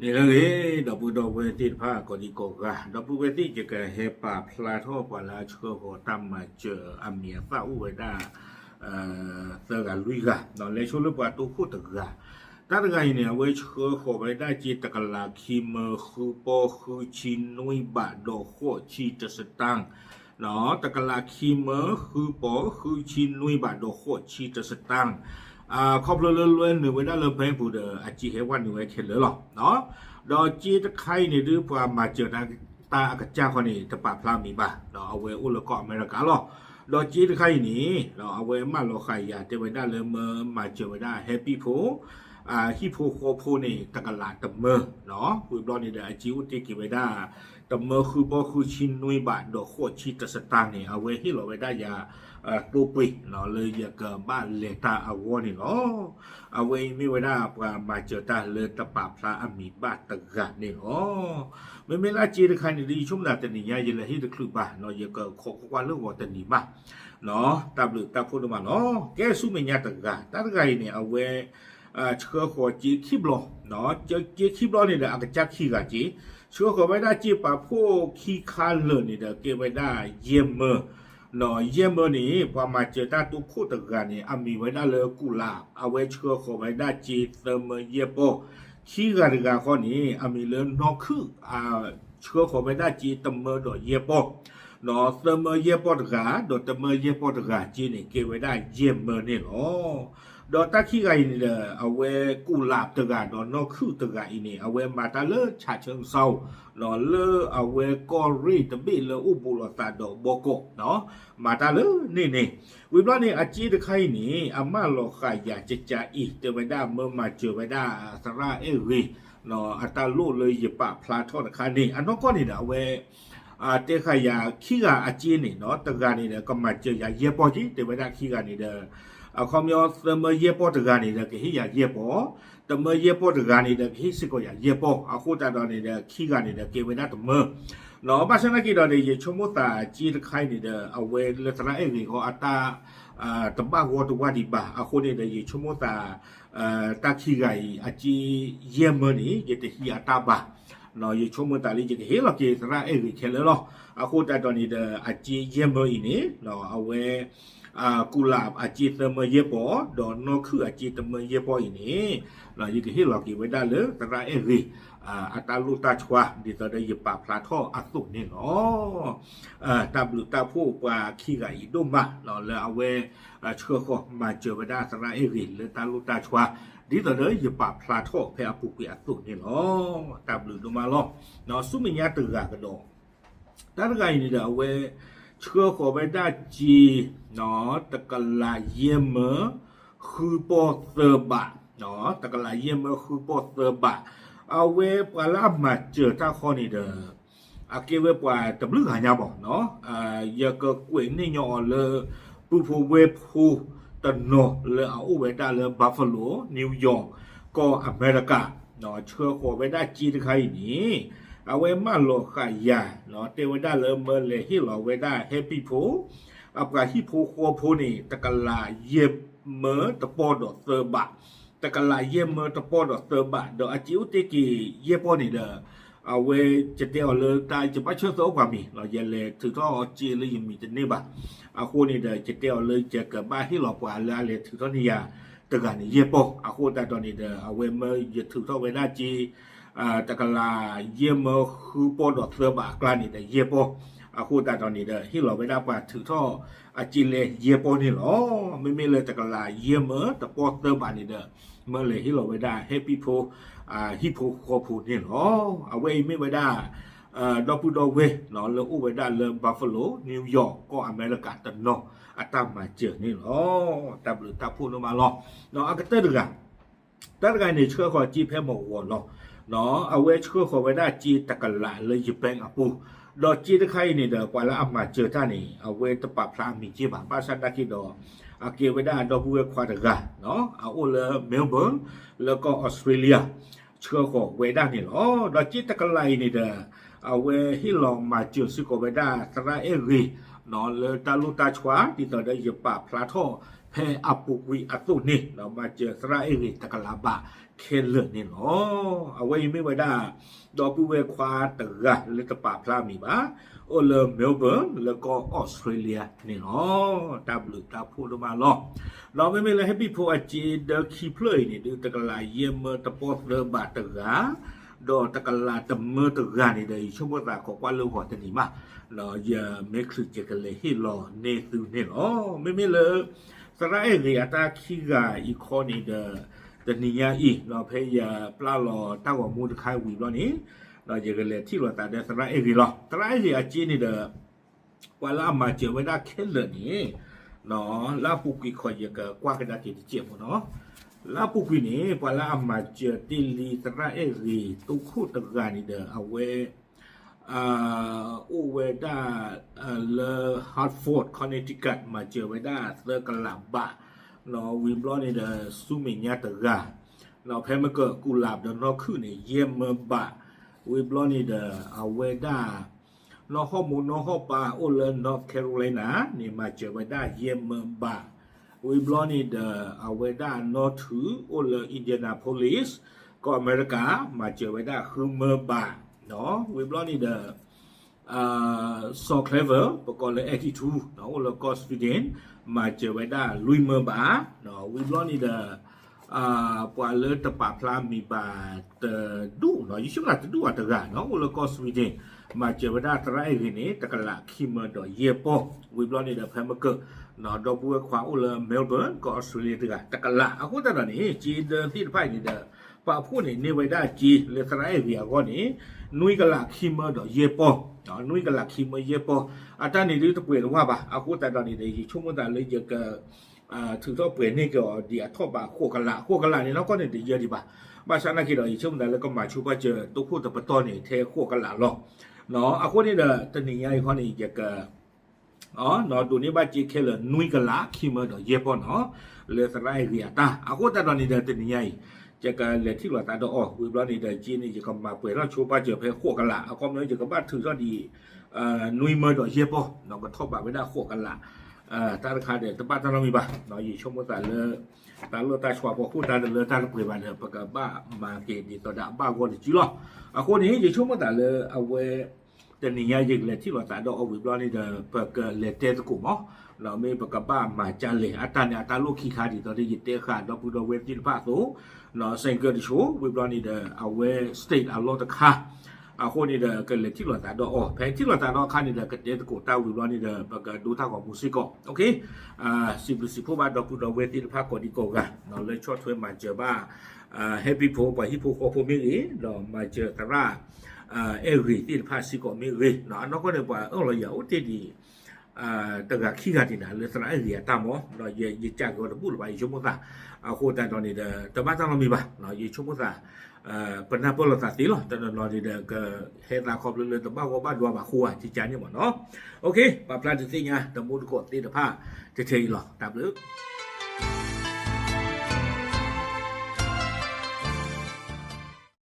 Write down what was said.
န့ၣ်လၢအဂ့ၤ ဒီပုၢ်ဒီဝဲၢ်သ့ၣ်တဖၣ်ကိးဒံကိးဂၤ, ဒီပုၢ်ဝဲၢ်သ့ၣ် ယကဟဲပာ်ဖျါထီၣ်ပှၤလၢအဆှၢဃီၤတၢ်မၤစၢၤအမံၤအသၣ်အိၣ်ဝဲဒၣ် သၢဂၤလွံၢ်ဂၤ, ဒီးလဲၤဆိလၢပှၤတိခိၣ်တဂၤ, တၢ်တဂၤအံၤန့ၣ် အဝဲဆှၢဃီၤဝဲဒၣ်စ့တကလးခံမၢ ဃုပီၢ်ဃုဆံနွံဘး ဒီးဃိးဆံတစတၢၣ် တကလးခံမၢ ဃုပီၢ်ဃုဆံနွံဘး ဒီးဃိးဆံတစတၢၣ်, ခီဖျိလၢလွဲနုာ်ဝဲဒၣ်လၢ bank ပူၤဒီး အစ့ဟဲဝဲနုာ်ဝဲခဲလၢာ်လီၤ. ဒီးစ့တခါအံၤန့ၣ်ဒုး ပှၤမၤစၢၤတၢ်အကစၢ်ဃီန့ၣ် တပာ်ဖျါမံၤဘၣ်, ဒီးအဝဲအိၣ်လၢကီၢ်အမဲရကၤလီၤ. ဒီးစ့တခါအံၤန့ၣ် အဝဲမၢလီၤဃာ်ယၤတဲဝဲဒၣ်လၢမၢမၤစၢၤဝဲဒၣ် ဟဲပံၣ်ဖိ ဟံၣ်ဖိဃီဖိန့ၣ် တကလးတမၢ, ဝံၤဘျီန့ၣ်ဒီး အစ့အိၣ်တ့ၢ်က့ၤဝဲဒၣ် တမၢဃုပီၢ်ဃုဆံနွံဘး ဒီးဃိးဆံတစတၢၣ်န့ၣ် အဝဲဟ့ၣ်လီၤဝဲဒၣ်ယၤ သိပှ့ၤ လၢယကဘၣ်လဲၤတၢ်အဂီၢ်န့ၣ်လီၤ. အဝဲအံၤမ့ၢ်ဝဲဒၣ်ပှၤမၤစၢၤတၢ်လၢတပာ်ဖျါအမံၤဘၣ်တဂၤန့ၣ်လီၤ. မ့မ့ၢ်လၢအစ့တခါန့ၣ်ဒီး ယဆိကမိၣ်သးတနံၤညါ ယလဲၤဟ့ၣ်တချုးဘၣ်, ယကခိးကွၢ်ကွၢ်လၢဂီၤတနံၤဘၣ်, တၢ်ဘျုးတၢ်ဖှိၣ်ဒိၣ်မးလီၤ. ကဲဆူမဲာ်ညါတဂၤ, တၢ်တဂၤအံၤန့ၣ် အဝဲ ဆှၢဃီၤစ့ခံဘျီ, စ့ခံဘျီန့ၣ်ဒီး အကစၢ်ခံဂၤစ့, ဆှၢဃီၤဝဲဒၣ်စ့ပာ်ဖှိၣ်ခံခါလၢာ်န့ၣ်ဒီး ကဲဝဲဒၣ်ယဲၢ်မၢ, ယဲၢ်မၢန့ၣ် ပှၤမၤစၢၤတၢ်တိခိၣ်တဂၤန့ၣ် အမံၤဝဲဒၣ်လၢကူလး, အဝဲဆှၢဃီၤဝဲဒၣ်စ့သၢမၢယဲၢ်ပီၢ်, ခံဂၤတဂၤဃီန့ၣ် အမံၤလၢနီၢ်ခုၣ်, ဆှၢဃီၤဝဲဒၣ်စ့တမၢဒီးယဲၢ်ပီၢ်, သၢမၢယဲၢ်ပီၢ်တဂၤ ဒီးတမၢယဲၢ်ပီၢ်တဂၤစ့န့ၣ် ကဲဝဲဒၣ်ယဲၢ်မၢန့ၣ်လီၤ. ဒီးတၢ်ခံဂၤအံၤန့ၣ်ဒီး အဝဲကူလးတဂၤဒီးနီၢ်ခုၣ်တဂၤအံၤန့ၣ် အဝဲမၤတၢ်လၢ ဆးဆၢကစီၣ် လၢအဝဲကီၢ်ရ့ၣ်တဘ့ၣ်လၢအိၣ်ဘူးလိာ်သးဒီးဘီကီး, မၤတၢ်လၢန့ၣ်န့ၣ်, ဝံၤဘျီန့ၣ် အစ့တခါအံၤန့ၣ် အမၢလီၤဃာ်ယၤကကးအံၤ တဲဝဲဒၣ်မၢမၤစၢၤဝဲဒၣ်သရၣ်အဲၣ်ဂ့ၤ အတၢ်လိၣ်လၢယပာ်ဖျါထီၣ်တခါန့ၣ် အနီၢ်ကီၢ်န့ၣ်ဒီး အဝဲ တဲဃာ်ယၤခံဂၤအစ့န့ၣ် တဂၤန့ၣ်ဒီး ကမၤစၢၤယၤယဲၢ်ပီၢ်က့ တဲဝဲဒၣ်ခံဂၤန့ၣ်ဒီး အခီပညီသၢမၢယဲၢ်ပီၢ်တဂၤန့ၣ်ဒီး ကဟ့ၣ်ယၤယဲၢ်ပီၢ်, တမၢယဲၢ်ပီၢ်တဂၤန့ၣ်ဒီး ကဟ့ၣ်စ့ၢ်ကီးယၤယဲၢ်ပီၢ်, အဃိသတးဒီးန့ၣ်ဒီး ခံဂၤန့ၣ်ဒီး ကဲဝဲဒၣ်တမၢ ဘၣ်ဆၣ်သနာ်က့ဒီးန့ၣ် ယဆိကမိၣ်သးစ့တခါအံၤန့ၣ်ဒီး အဝဲလၢသရၣ်အဲၣ်ဂ့ၤဃီအတၢ် တဘၣ်ဂီၢ်တဝၢ်ဒံးဘၣ်, အဃိန့ၣ်ဒီး ယဆိကမိၣ်သး တၢ်ခံဂၤအံၤ အစ့ယဲၢ်မၢန့ၣ် ယတဟံးအတၢ်ဘၣ်, ယဆိကမိၣ်သးလၢယကဟ့ၣ်လီၤက့ၤသရၣ်အဲၣ်ဂ့ၤခဲလၢာ်လီၤ. အဃိသတးဒီးန့ၣ်ဒီး အစ့ယဲၢ်မၢအံၤန့ၣ် အဝဲ ကူလးအစ့သၢမၢယဲၢ်ပီၢ် ဒီးနီၢ်ခုၣ်အစ့တမၢယဲၢ်ပီၢ်အံၤန့ၣ် ယကဟ့ၣ်လီၤက့ၤဝဲဒၣ်လၢသရၣ်အဲၣ်ဂ့ၤ အတၢ်လိၣ်တၢ်ဆှါ ဒ်သိးဒီးယပာ်ဖျါထီၣ်အသိးန့ၣ်လီၤ. တၢ်ဘျုးတၢ်ဖှိၣ်ပှၤခံဂၤအံၤဒိၣ်မး လၢအဝဲ ဆှၢဃီၤမၤစၢၤဝဲဒၣ်သရၣ်အဲၣ်ဂ့ၤလၢတၢ်လိၣ်တၢ်ဆှါ ဒ်သိးဒီးယပာ်ဖျါထီၣ်ဖဲအပူၤကွံာ်အသိးန့ၣ်လီၤ. တၢ်ဘျုးဒိၣ်မးလီၤ. ဆူမဲာ်ညါတဂၤကဒီး တၢ်တဂၤအံၤန့ၣ်ဒီး အဝဲ ဆှၢဃီၤဝဲဒၣ်စ့ တကလးယဲၢ်မၢ ဃုပီၢ်သၢဘး, တကလးယဲၢ်မၢဃုပီၢ်သၢဘး, အဝဲပှၤလၢအမၤစၢၤတၢ်ဃီန့ၣ်ဒီး အကဲဝဲပှၤတဘျုးဂၤညါဘၣ်, ယကကွဲးန့ၢ်ညီအီၤလၢ ပုၢ်ဖိဝဲၢ်ဖိတနီၤလၢအအိၣ်ဝဲဒၣ်လၢ Buffalo New York ကီၢ်အမဲရကၤ ဆှၢဃီၤဝဲဒၣ်စ့တခါအံၤန့ၣ် အဝဲမၢလီၤဃာ်ယၤ တဲဝဲဒၣ်လၢမၢလဲၤဟ့ၣ်လီၤဝဲဒၣ် ဟဲပံၣ်ဖိ အပှၤဟံၣ်ဖိဃီဖိန့ၣ် တကလးယဲၢ်မၢတပီၢ်ဒီးသၢဘး, တကလးယဲၢ်မၢတပီၢ်ဒီးသၢဘး ဒီးအစ့အိၣ်တ့ၢ်က့ၤယဲၢ်ပီၢ်န့ၣ်ဒီး အဝဲယတဲအီၤလၢတၢ်ယဘၣ်ဆၢသၢအိၣ်ပှၤမံၤ ယလဲၤထုးထီၣ်စ့လၢယမံၤတန့ၢ်ဘၣ်. အဃိန့ၣ်ဒီး ယတဲအီၤလၢယကဘၣ်ဟ့ၣ်လီၤပှၤလၢအလဲၤထုးထီၣ်န့ၢ်ယၤတဂၤန့ၣ် ယဲၢ်ပီၢ်, အဃိသတးဒီးန့ၣ်ဒီး အဝဲမၢယထုးထီၣ်ဝဲဒၣ်စ့ တကလးယဲၢ်မၢဃုပီၢ်ဒီးသၢဘးအကျါန့ၣ်ဒီး ယဲၢ်ပီၢ်, အဃိသတးဒီးန့ၣ်ဒီး ဟ့ၣ်လီၤဝဲဒၣ်ပှၤထုးထီၣ်အစ့လဲယဲၢ်ပီၢ်န့ၣ်လီၤ. မ့မ့ၢ်လၢတကလးယဲၢ်မၢတပီၢ်သၢဘးန့ၣ်ဒီး မၢလဲၤဟ့ၣ်လီၤဝဲဒၣ် ဟဲပံၣ်ဖိ ဟံၣ်ဖိဃီဖိန့ၣ်လီၤ. အဝဲအံၤမ့ၢ်ဝဲဒၣ် ဒီပုၢ်ဒီဝဲၢ် လၢအိၣ်ဝဲဒၣ်လၢ Buffalo New York ကီၢ်အမဲရကၤတနီၤ အတၢ်မၤစၢၤန့ၣ်လီၤ. တၢ်ဘျုးတၢ်ဖှိၣ်ဒိၣ်မးလီၤ. အကတၢၢ်တဂၤ တၢ်တဂၤန့ၣ် ဆှၢဃီၤစ့ဖဲမုၢ်ဂီၤလီၤ. အဝဲဆှၢဃီၤဝဲဒၣ်စ့တကလးလၢယ bank အပူၤ, ဒီးစ့တခါအံၤန့ၣ်ဒီး ပှၤလၢအမၤစၢၤတၢ်န့ၣ် အဝဲတပာ်ဖျါအမံၤစ့ဘၣ်. ဘၣ်ဆၣ်သနာ်က့ဒီး အကဲဝဲဒၣ်ဒီပုၢ်ဝဲၢ်ခွါတဂၤ အအိၣ်လၢ Melbourne လၢကီၢ်အီစထြ့လယါ ဆှၢဃီၤဝဲဒၣ်န့ၣ်လီၤ. ဒီးစ့တကလးအံၤန့ၣ်ဒီး အဝဲဟ့ၣ်လီၤမၤစၢၤစ့ၢ်ကီးဝဲဒၣ် သရၣ်အဲၣ်ဂ့ၤ လၢတၢ်လိၣ်တၢ်ဆှါ ဒ်သိးဒီးယပာ်ဖျါထီၣ် ဖဲအပူၤကွံာ်အသိးန့ၣ် ဒီးမၤစၢၤသရၣ်အဲၣ်ဂ့ၤတကလးဘးခဲလၢာ်န့ၣ်လီၤ. အဝဲအံၤမ့ၢ်ဝဲဒၣ် ဒီပုၢ်ဝဲၢ်ခွါတဂၤလၢတပာ်ဖျါမံၤဘၣ်, အိၣ်လၢ Melbourne လၢကီၢ် Australia န့ၣ်လီၤ. တၢ်ဘျုးတၢ်ဖှိၣ်ဒိၣ်မးလီၤ. ဒီးမ့မ့ၢ်လၢ Happy Pho အစ့ဒၢခံဖျၢၣ်အံၤန့ၣ် ဒုးတကလးယဲၢ်မၢတပီၢ်သၢဘးတဂၤ ဒီးတကလးတမၢတဂၤန့ၣ်ဒီး ယဆိကမိၣ်သးခိးကွၢ်လၢဂီၤတနံၤမး, ဒီးယမဲာ်ချံးကကလဲၤဟ့ၣ်လီၤန့ၢ်သုန့ၣ်လီၤ. မ့မ့ၢ်လၢ သရၣ်အဲၣ်ဂ့ၤအတၢ်ခံဂၤအံၤခီန့ၣ်ဒီး တနံၤညါအံၤ ဒီးဖဲယပျၢ်လီၤတၢ်ဂီၤမူတခါဝံၤဘျီန့ၣ် ဒီးယကလဲၤထံၣ်လိာ်သးဒီးသရၣ်အဲၣ်ဂ့ၤလီၤ. သရၣ်အဲၣ်ဂ့ၤအစ့န့ၣ်ဒီး ပှၤလၢအမၤစၢၤဝဲဒၣ်ခဲလၢာ်န့ၣ် လၢအပူၤကွံာ်ခီ ယကကွၢ်ကဒါက့ၤတစဲးဖိနီၤ. လၢအပူၤကွံာ်န့ၣ် ပှၤလၢအမၤစၢၤတ့ၢ်လံသရၣ်အဲၣ်ဂ့ၤတိခိၣ်တဂၤန့ၣ်ဒီး အဝဲ အိၣ်ဝဲဒၣ် လၢ Hartford Connecticut မၤစၢၤဝဲဒၣ်သၢကလးဘး, ဝံၤဘျီန့ၣ်ဒီး ဆူမဲာ်ညါတဂၤ, ဖဲမ့ၢ်ကကူးလးဒီးနီၢ်ခုၣ်န့ၣ် ယဲၢ်မၢဘး, ဝံၤဘျီန့ၣ်ဒီး အဝဲဒၣ် နီၢ်ဟီၣ်မိၢ်နီၢ်ဟီၣ်ပၢ်အိၣ်လၢ North Carolina န့ၣ် မၤစၢၤဝဲဒၣ်ယဲၢ်မၢဘး, ဝံၤဘျီန့ၣ်ဒီး အဝဲဒၣ်နီၢ်ထုးအိၣ်လၢ Indianapolis ကီၢ်အမဲရကၤ မၤစၢၤဝဲဒၣ်ဃုမၢဘး, ဝံၤဘျီန့ၣ်ဒီး စီၤ Clever ပကိးလၢ Attitude အိၣ်လၢကီၢ် Sweden မၤစၢၤဝဲဒၣ်လွံၢ်မၢဘး, ဝံၤဘျီန့ၣ်ဒီး ပှၤလၢတပာ်ဖျါမံၤဘၣ်တဒူၣ်, ယဆိကမိၣ်တဒူၣ်အတဂၤနီၤ အိၣ်လၢကီၢ် Sweden မၤစၢၤဝဲဒၣ်သရၣ်အဲၣ်ဂ့ၤန့ၣ် တကလးခံမၢဒီးယဲၢ်ပီၢ်, ဝံၤဘျီန့ၣ်ဒီး ဖဲမ့ၢ်က ဒီပုၢ်ဝဲၢ်ခွါအိၣ်လၢ Melbourne ကီၢ် Australia တဂၤ တကလး, အဃိသတးဒီးန့ၣ် စ့ဒၢသ့ၣ်တဖၣ်အံၤန့ၣ်ဒီး ပာ်ဖှိၣ်န့ၣ် န့ၢ်ဝဲဒၣ်စ့လၢသရၣ်အဲၣ်ဂ့ၤအဂီၢ်န့ၣ် နွံကလးခံမၢဒီးယဲၢ်ပီၢ်, နွံကလးခံမၢယဲၢ်ပီၢ်, အတၢ်န့ၣ်ဒုးတပှဲၤတဝၢ်ဘၣ်, အဃိသတးဒီးန့ၣ်ဒီး ယဆိကမိၣ်သးလၢယက ထုးထီၣ်ပှဲၤန့ၢ်က့ၤအီၤဒ်အထီၣ်ဘးဃိးကလး, ဃိးကလးန့ၣ်နီၢ်ကီၢ်န့ၣ်တယၢဒံးဘၣ်, ဘၣ်ဆၣ်နာ်က့ဒီး ယဆိကမိၣ်သးလၢကမၤဆိပာ်စၢၤတိခိၣ်တပတီၢ်န့ၣ် ထဲဃိးကလးလီၤ. အဃိန့ၣ်ဒီး တနံၤညါအံၤခီန့ၣ် ယက ဒိးန့ၢ်ဘၣ်စ့ခဲလၢာ် နွံကလးခံမၢဒီးယဲၢ်ပီၢ်နီၤ, လၢသရၣ်အဲၣ်ဂ့ၤအတၢ်, အဃိသတးဒီးန့ၣ်ဒီး တနံၤညါအံၤ ယကလဲၤထံၣ်လိာ်သးဒီးအီၤ, ဝံၤဘျီန့ၣ်ဒီး စ့န့ၣ် ယကမၤပှဲၤထီၣ်ဆိပာ်စၢၤဖဲဃိးကလး, အခီပညီ ယကဘၣ်ထုးထီၣ်ဒံး နွံမၢဒီးယဲၢ်ပီၢ်, ကထီၣ်ဘးဝဲဒၣ်ဃိးကလး, တၢ်တခါဒီး တဘၣ်တၢ်နီတမံၤဘၣ်, ယဆိကမိၣ်သးလၢ တၢ်လီၢ်တၢ်ဆှးဖီခိၣ်တၢ်တလၢတၢ်တပှဲၤဘၣ်ဒီး ပကဘၣ်မၤက့ၤဒ်သိးဒီးအဘၣ်ဂီၢ်တစုလီၤ. အဃိန့ၣ် ယဆိကမိၣ်သးလၢအဝဲ တနံၤညါယကလဲၤထံၣ်လိာ်သးဒီးအီၤဝံၤဘျီန့ၣ်ဒီး ပကလဲၤတဲသကိးမး, မ့ၢ်ပကဘၣ်မၤကလဲၣ်, အတၢ်န့ၣ်အတၢ်လိၣ်ခံခါဒ်သိးဒီးယတဲဃာ်ဒီပုၢ်ဒီဝဲၢ်သ့ၣ်တဖၣ်အသိး, စဲးကၢတဆိးဝံၤဘျီန့ၣ်ဒီး အဝဲ state အလီၢ်တခါ, အဃိန့ၣ်ဒီး ကလဲၤထံၣ်လိာ်သးဒီးအီၤ, ဖဲထံၣ်လိာ်သးဒီးအခါန့ၣ်ဒီး ကတဲသကိးတၢ်ဝံၤဘျီန့ၣ်ဒီး ပကဒိတၢ်ဂီၤမူစ့ၢ်ကီး, စံးဘျုးစံးဖှိၣ်ဘၣ်ဒီပုၢ်ဒီဝဲၢ်သ့ၣ်တဖၣ်ကိးဒံကိးဂၤ လၢဆီၣ်ထွဲမၤစၢၤဘၣ် Happy Pho ပှၤဟံၣ်ဖိဃီဖိမ့ၢ်ဂ့ၤ, ဒီးမၤစၢၤသရၣ် အဲၣ်ဂ့ၤသ့ၣ်တဖၣ်စ့ၢ်ကီးမ့ၢ်ဂ့ၤ, အနီၢ်ကီၢ်န့ၣ် ပှၤအၢၣ်လီၤယၤအိၣ်တ့ၢ်ဒံး တဂၤခံဂၤဒံးနၤ လၢသရၣ်အဲၣ်ဂ့ၤအတၢ်မး, ဒီးယကးက့ၤအီၤတဘူၣ်လၢၤဘၣ် ယဆိကမိၣ်သး, အဃိသတးဒီးန့ၣ်ဒီး တဘၣ်တၢ်နီတမံၤဘၣ်, ယဆိကမိၣ်သး ပနၢ်ပၢၢ်လိာ်သးသ့လီၤ, တနီၤနီၤန့ၣ်ဒီး ကဟဲသးခီဖျိလၢတဘၣ်ဂီၢ်ဘၣ်ဒွါဘၣ်ဃိဧါ ကကန့ၣ်မးနီၤ, ပာ်ဖျါဒုးသ့ၣ်ညါ တမူတကိးသ့ၣ်တဖၣ် ထဲထဲအံၤလီၤ, တၢ်ဘျုး